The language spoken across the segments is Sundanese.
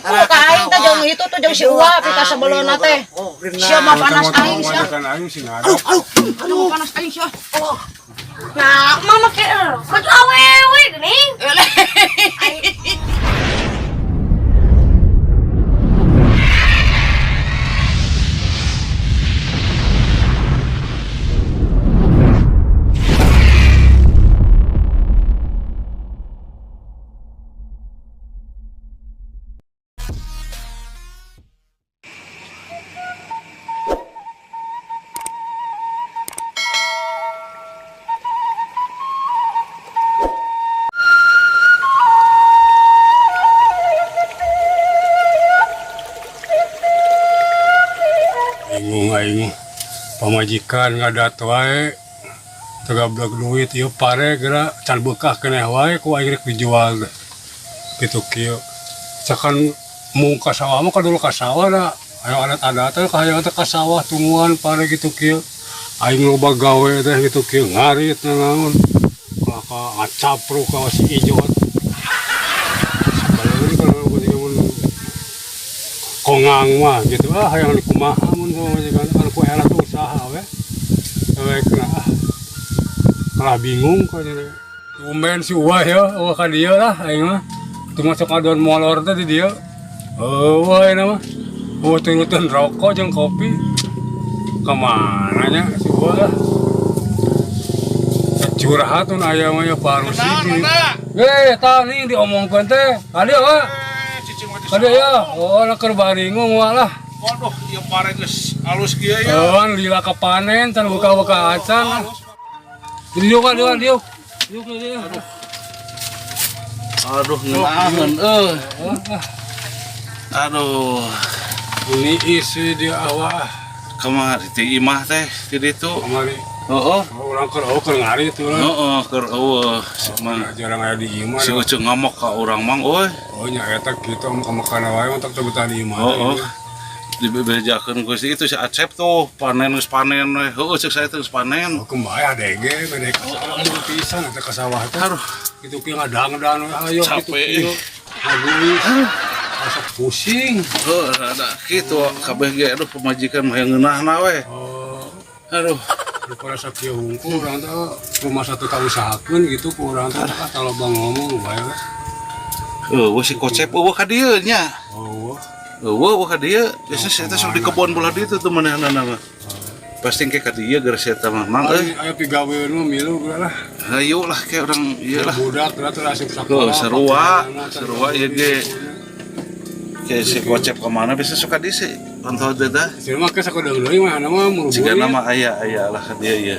Ka aing teh jeung itu tuh jeung si Uwa pika sebelumna teh. Sia mah panas aing sia. Aing sing ada. Aduh, panas aing sia. Nah, mama ke baju awewe geuning. Bingung aing, pamajikan ngadat wae, teu gablek duit. Ieu pare geura can beukah keneh wae, ku aing rek dijual teh kitu kieu. Cakan mung ka sawah mah kadulu ka sawah da aya adat-adatan, kahayang teh ka sawah tungguan pare gitu kieu. Aing loba gawe teh gitu kieu, ngarit naon ka ngacapruk ka si Ijot. Sabaleun kalau mun kongang mah gitu, ah, hayang dikumaha mun pamajikan kan ku era tuh usaha we we kena, ah, malah bingung kok. Jadi tumben si Uwa ya, Uwa ka dieu lah. Aing mah teu masuk ngadon molor teh di dieu. Oh, wah, ini mah oh turutan rokok jeung kopi. Kemana nya si Uwa lah? Curhat tuh aya mah ya parusi. Eh, tah nih diomongkeun teh. Ka dieu, Wak. Ka dieu ya. Oh, keur baringung wa lah. Waduh, ieu pare geus alus kieu ya. Oh, lila kepanen, can buka-buka acan. Diuk ka dieu, diuk. Diuk dieu. Aduh, ngeunaheun euy. Aduh, Ini isi dia awak. Kamari ti imah teh ti ditu. Kamari. Heeh. Urang keur oh keur ngarit tuh lah. Heeh, keur eueuh si mah. Jarang aya di imah. Si Ucu ngamok ka urang, Mang euy. Oh nya eta kitu mah makan wae untuk teu betah di imah. Heeh. Dibebejakeun ku si itu si Acep tuh, panen geus panen we. Heueuh, cek saya teh geus panen. Oh, kembali ADG beda ka sawah pisan eta ka sawah teh. Aduh, Kitu kieu ngadang-dang ayo kitu Capek. kieu. Ngaguis. Asa pusing. Heuh, rada kitu kabeh ge, aduh, pamajikan mah hayang ngeunahna we. Oh, Aduh, daripada sakieu hungkul urang teh rumah satu ka usahakeun gitu ku urang teh, ah, kalau bang ngomong bae we. Eueuh si Kocep eueuh ka dieu nya. Oh, Eueuh eueuh ka dieu. Biasa saya teh sok di kebon bola dieu tuh manehna mah. Pasti engke ka dieu geus eta mah, Mang euy. Aya pigaweun mah milu geura lah. Hayu lah ke urang ieu lah. Budak geura teh asup sakola. Tuh, sarua, sarua ieu ge. Kayak si Kocep kemana bisa suka di sih pantau teh tah. Si mah ke sakola deui mah mah muruburit. Jika nama aya aya lah ka dieu ieu.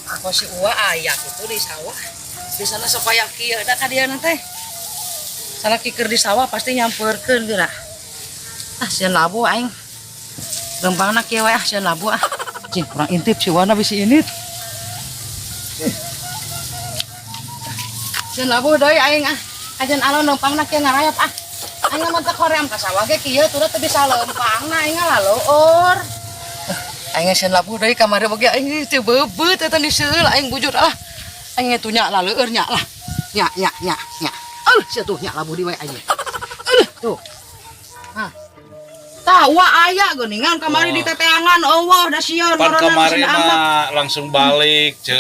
Aku si Uwa aya kitu di sawah. Di sana sok aya kieu da ka dieu teh. Salah kiker di sawah pasti nyamperkeun geura. Ah, sieun labu aing. Lempangna kieu we ah, sieun labu ah. Cing, kurang intip si Wana bisi init. Sieun labu deui aing ah. Ajan alon lempangna kieu ngarayap ah. Aing mah teu hoream ka sawah ge kieu tuh teu bisa lempangna aing laleur. Aing sieun labu deui kamari boge aing teu bebeut eta diseul aing bujur ah. Aing tuh nya laleur nya lah. Nya nya nya nya. Aduh, sia tuh nya labu di we aing. Aduh, tuh. Hah. Tah, wa aya geuningan kamari di teteangan eueuh da sieun Pan meureunna kamari bisi amat. mah langsung balik, ce.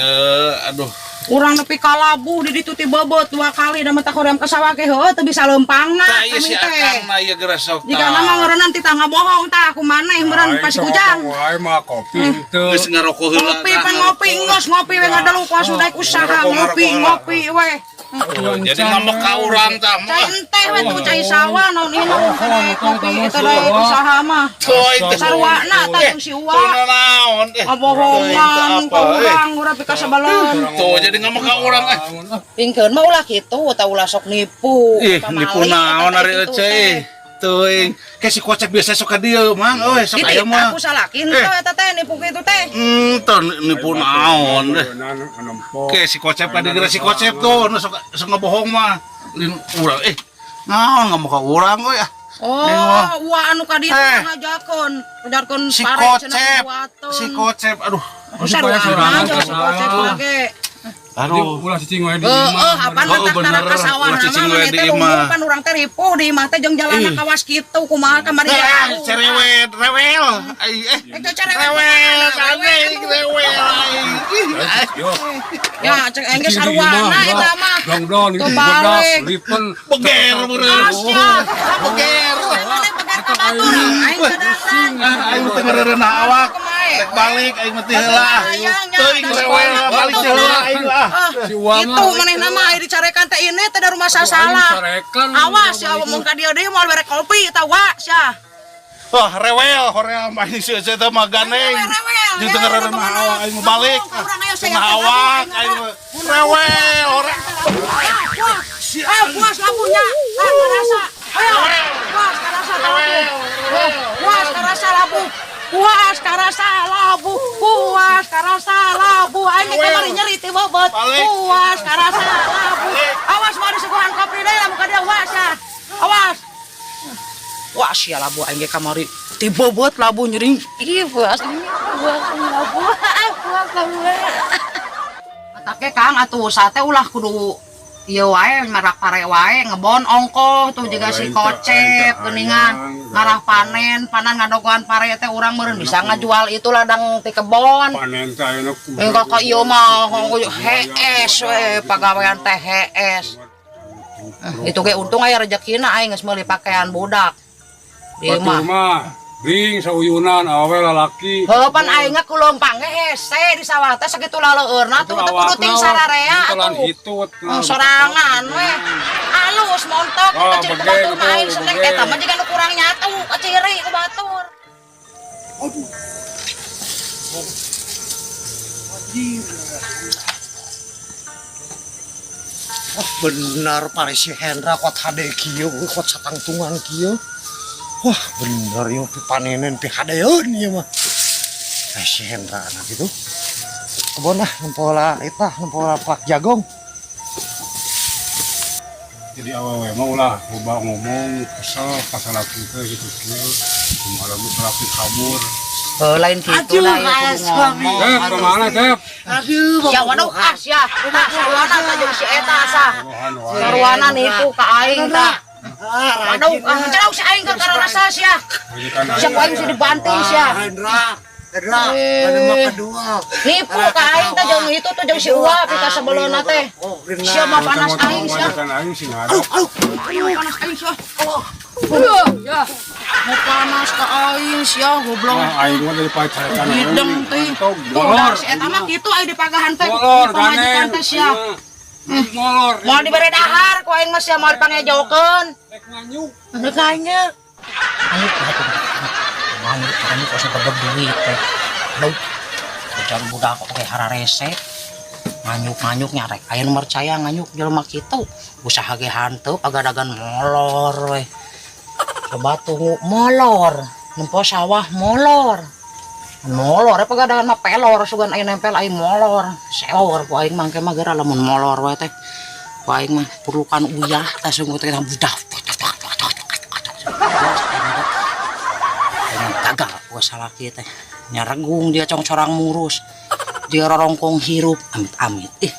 Aduh, Urang nepi ka labu di ditu ti beubeut dua kali da mah hoream ka sawah ge heueuh teu bisa lempangna tah ieu kami si teh. Akang na ieu geura sok Jika nama ngeureunnan titah ngabohong tah aku maneh meureun pas ujang. Wae mah kopi henteu. Geus ngarokok heula. Ngopi pan ngopi geus ngopi we ngadelu ku asup usaha Ngarokok, ngopi ngarokok. ngopi we. Oh, jadi ngamuk ka urang tah Cai mah. enteh we tuh cai sawah naon ieu naon kopi eta daek usaha mah. Tuh itu. Sarwana tah jeung si Uwa. Tuh naon eh. Ngabohongan ka urang urang pika sabaleun. Tuh jadi ngamuk ka urang eh. Pingkeun mah ulah kitu tah ulah sok nipu. Ih, Pamali, nipu naon eta ari kitu euceu teh. ih. Teuing. Kayak si Kocep biasa sok ka dieu, Mang. Euy, sok aya Dititah mah. ku salaki henteu eta teh nipu kitu teh. Tuh nipu naon deh. Oke, si Kocep ka dieu si Kocep tuh, nu sok sok ngebohong mah. Lin urang eh. Naon ngamuk ka urang euy ah. Oh, wa anu ka ditu Eh. ngajakeun, ngajarkeun Si pare cenah Kocep. dibuateun. Si Kocep, aduh. Sarua sorangan aja si Kocep ka mah ge. Aduh. Ulah cicing wae di Heeh, imah. apaan Oh, teh bener. tara ka sawah Ulah cicing mah wae maneh di teh imah. lumur pan urang teh ripuh di imah teh jeung jalanna Ih. kawas kitu kumaha kamari. Ah, cerewet, rewel. Ai, eh. Itu cerewet. Rewel, aneh, rewel aing. Ih, Yo. Ya, cek aing ge Cicing di sarwana imah, eta mah. Dongdon itu Tuh bodas, balik. lipen. Beger meureun. Asya. Beger. Maneh beger ka batur. Aing sadar. Ah, aing teh ngeureunah awak. Kumaha? Rek balik aing mah teh heula. Sayangnya, Teuing ada rewel sekolah. balik teh heula aing lah. Ah, Si Uwa itu mah. manehna mah aya dicarekan teh ini teh da rumah Aing salah. carekan. Awas ya mun ka dieu deui moal bere kopi eta wa sia. Wah, rewel hoream aing si Ece teh mah gandeng. Rewel, Jeung teu ngeureunah awak aing mah balik. Ngomong ka urang, ayo, saya Tengah teh awak ngomong, aing mah rewel hoream. Puas. Ah, puas labunya. Ah, karasa. Ayo. Puas karasa labu. Puas karasa labu. Puas karasa labu. Puas karasa labu. Aing ge kamari nyeri ti beubeut. Balik. Puas karasa labu. Awas mau disuguhan kopi deui lamun ka dieu was ya. Awas. Wah, sia labu aing ge kamari ti beubeut labu nyeri. Ih, puas. Puas labu. Puas labu. Atake Kang atuh sate ulah kudu ieu wae marak pare wae ngebon ongkoh tuh juga si Kocep geuningan ngarah panen panan ngadogoan pare teh urang meureun bisa ngajual itu ladang ti kebon. Panen teh ayeuna Engko ka ieu mah hees we pagawean teh hees. Itu ge untung aya rezekina aing geus meuli pakaian budak. Di Batur mah. mah ring sauyunan awewe lalaki. Heuh pan aing ku leumpang ge hese di sawah teh sakitu laleueurna tuh teu kudu ting sararea atuh. Atuh. Sorangan we. Alus montok Oh, kita ciri ku begeng batur mah aing tuh, seneng begeng. eta mah jiga nu kurang nyatu kaciri ku batur. Wah, benar pare si Hendra kuat hade kieu, kuat satangtungan kieu. Wah, bener ieu pipanenen pihadeun ieu mah. Eh, si Hendra anak itu. Kebon ah, nempola eta, nempola plak jagong. Jadi awewe mah ulah loba ngomong kesel ka salaki teh gitu kieu. Kumaha lamun salaki kabur. Heuh lain kitu lah ieu kudu ngomong. Eh, kemana teh? Aduh, Sia waduh ah sia. Tah sarwana tah jeung si eta sah. Rohan wae. Sarwana nipu ka aing tah. Ah, Waduh ah jauh si aing keur kararasa sia. Majikan aing. Sia ku aing bisa dibanting sia. Hendra, Hendra, anu mah kedua. Nipu ka aing teh jeung itu tuh jeung si Uwa pika sebelona teh. Sia mah panas aing sia. Majikan aing sing ngadep. Panas aing sia. Ya, mau panas ka aing sia goblok. Wah, aing mah dari pacaran Hideng teh. Tuh Molor. si eta mah kitu aing dipagahan teh. Molor Pamajikan gandeng. teh sia. Molor. Moal dibere dahar ku aing mah sia moal dipangejokeun. Rek nganyuk. Rek nganyuk. Nganyuk nganyuk nganyuk osok gede duit teh. Aduh. Jangan budak oke hararese. Nganyuk-nganyuk nyarek aya nu percaya nganyuk jelema kitu. Usaha ge hanteu pagadagan molor we. Coba tunggu molor, nempo sawah molor. Molor ya pagadagan mah pelor sugan aya nempel aing molor. Seor ku aing mangke mah geura lamun molor we teh. Ku aing mah perlukan uyah tah sungguh teh budak. Gagal ku salaki teh. Nyaregung dia congcorang murus. Dia rorongkong hirup amit-amit. Ih.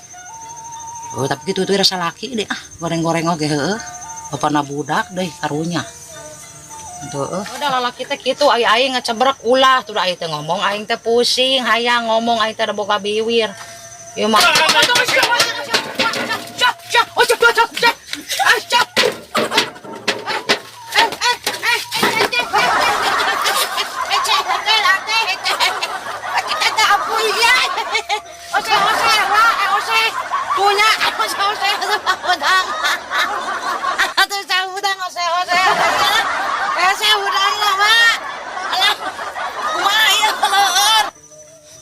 Oh, tapi gitu tuh rasa laki deh ah, goreng-goreng oge heueuh. Bapana budak deh karunya. Tuh, udah lalaki teh kitu ai aing ngecebrek ulah tuh aing teh ngomong aing teh pusing hayang ngomong aing teh da boga biwir. Ieu mah.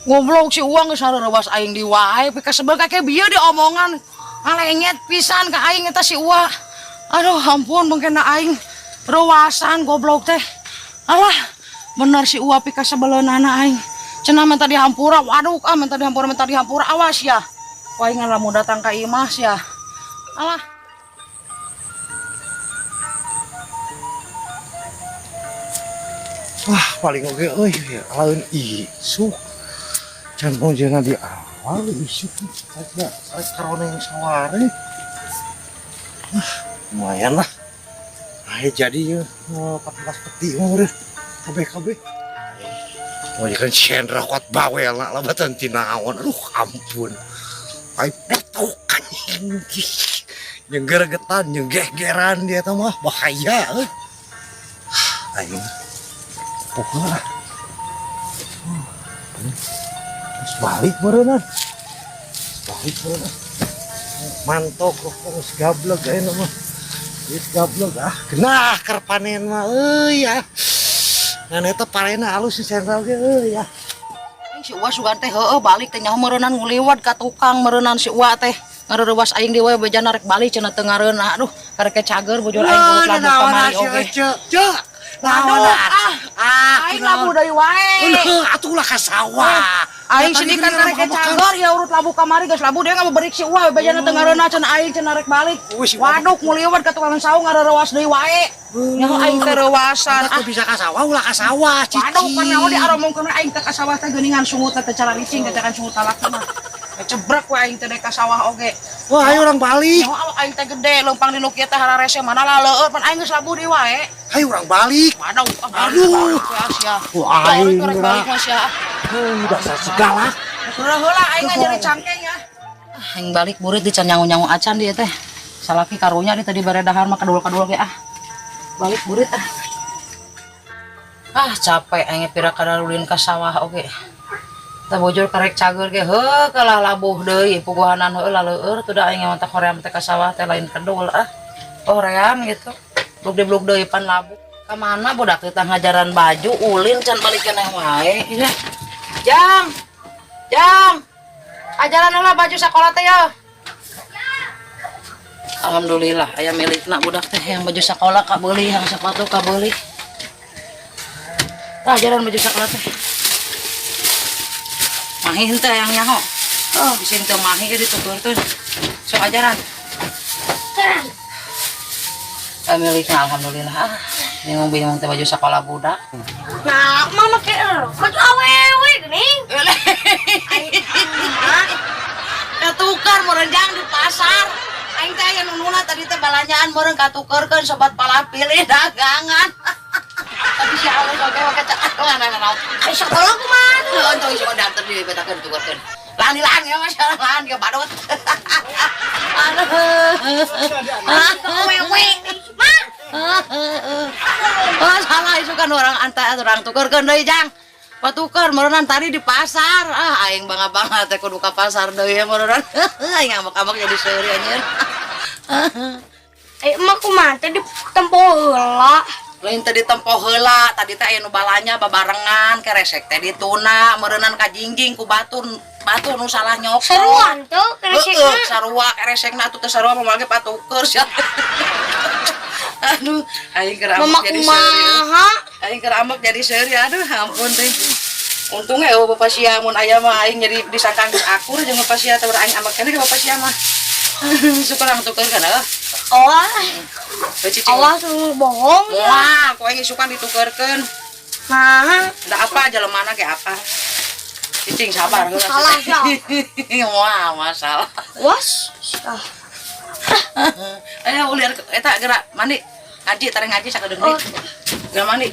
Goblok si uang geus sareurewas aing di wae pikasebel ka bieu diomongan. Ngalenget pisan ka aing eta si Uwa. Aduh ampun bengkena aing rewasan goblok teh. Alah bener si Uwa pikasebeleunana aing. Cenah minta dihampura, waduh ah minta dihampura awas ya. Wah aing lamun datang ka imah sia. Alah. Wah, paling oge euy, laun isuk. Can mau jeung di awak. Sawah isuk rek rek karoneng sawah. Ah, lumayan lah. Ayo jadi ya 14 peti mah udah KB-KB. Oh, kan si Hendra kuat bawel lah labatan tinaon. Aduh, ampun. Ay, petok anjing. Yang geregetan, yang gegeran dia tuh mah bahaya euy. Aing. Pokoknya lah. Terus balik berenang. Balik berenang. Mantok kok geus gablek ayeuna mah. Geus gablek ah. Genah keur panen mah euy ah. Ngan eta parena alus si sentral ge euy ah. Aing si Uwa sugan teh heueuh balik teh nyaho meureunnan nguliwat ka tukang meureunnan si Uwa teh. Ngareurewas aing deui we bejana rek balik cenah teu ngareunah. Aduh, karek cager bujur aing geus labuh kamari oge. Ceu. Aduh, ah, Ah, aing labuh deui wae. Heuh, atuh lah ka sawah. Aing sini kan karek cager ya urut labuh kamari geus labuh deui ngabeberik si Uwa bejana teu ngareunah cenah aing cenah rek balik. Wih, si Uwa. Waduh, nguliwat ka tukang saung ngareurewas deui wae. Nyaho aing teh reuwasan. Atuh bisa ka sawah ulah ka sawah, cici. Waduh, kan naon diaromongkeun aing teh ka sawah teh geuningan sungut teh cara licing teh kan sungut talak mah. Cebrek we aing teh ka sawah oge. Wah, ayo urang balik. Nyaho awak aing teh gede leumpang di nu kieu teh hararese mana laleueur pan aing geus labuh deui wae. Ayo urang balik. Waduh, ah, Aduh. balik we sia. Wah, aing Balik rek balik mah sia. Heuh, dasar segala. Udah heula aing ngajari cangkeng ya. Ah, aing balik burit di can nyangu-nyangu acan dia teh. Salaki karunya dia tadi bare dahar mah kadul-kadul ge ah. Balik burit ah. Ah, capek aing pira kadalulin ka sawah oge. Tah bujur karek cager ge heuh kalah labuh deui puguhanan heuh laleueur tuh da aing mah teh hoream teh ka sawah teh lain kedul ah. Hoream gitu. Bluk dibluk deui pan labuh. Ka mana budak teh ngajaran baju ulin can balik keneh wae. Ya. Jang. Jang. Ajaran heula baju sekolah teh ya. Alhamdulillah aya milikna budak teh yang baju sekolah kabeuli, yang sepatu kabeuli. Tah ajaran baju sekolah teh. Mahi henteu yang nyaho. Oh, bisi teu mahi ge dituturkeun. Sok ajaran. Aya milikna alhamdulillah. Ah, bingung-bingung teh baju sekolah budak. Nah, mama make baju awewe geuning. Katukar merenjang di pasar. Aing teh aya nununa tadi teh balanjaan meureun katukerkeun sobat palapilih dagangan. Tapi si alus oge make cakaran naon. Ai sekolah kumaha? Heuh, untung ieu daftar di betakeun tukerkeun. Lan lan ya masalah lan ke badut. Aduh. Awewe. Mah, Oh, salah itu kan orang anta orang tukerkeun deui jang. Patuker meureunnan tadi di pasar. Ah, aing bangga-bangga teh kudu ka pasar deui ya meureunnan. Aing ambek-ambek jadi seuri anjir. Eh emak kumaha teh di tempo heula. Lain tadi tempo heula, tadi teh aya nu balanya babarengan keresek teh dituna meureunnan ka jingjing ku batur batur nu salah nyokot. Seruan tuh Heeh, keresekna. sarua keresekna atuh teh sarua moal ge patuker sia. Aduh, aing keur Mama ambek jadi seuri. kumaha? Aing keur ambek jadi seuri, aduh ampun teh. Untungnya eueuh bapak sia mun aya mah aing jadi disangka geus akur jeung bapak sia teh aing ambek keneh ka bapak sia mah. Suka lang tukerkeun heuh. Oh, Heuh cicing. awas lu bohong ya. Wah, ku aing isukan ditukerkeun. Nah, Nggak apa jelema ge apa. Cicing sabar heula. Salah, ya. Wah, masalah. Was. Ah. Ayo ulir eta gerak mandi. Ngaji tarik ngaji sakedeung deui. Oh. Gerak mandi.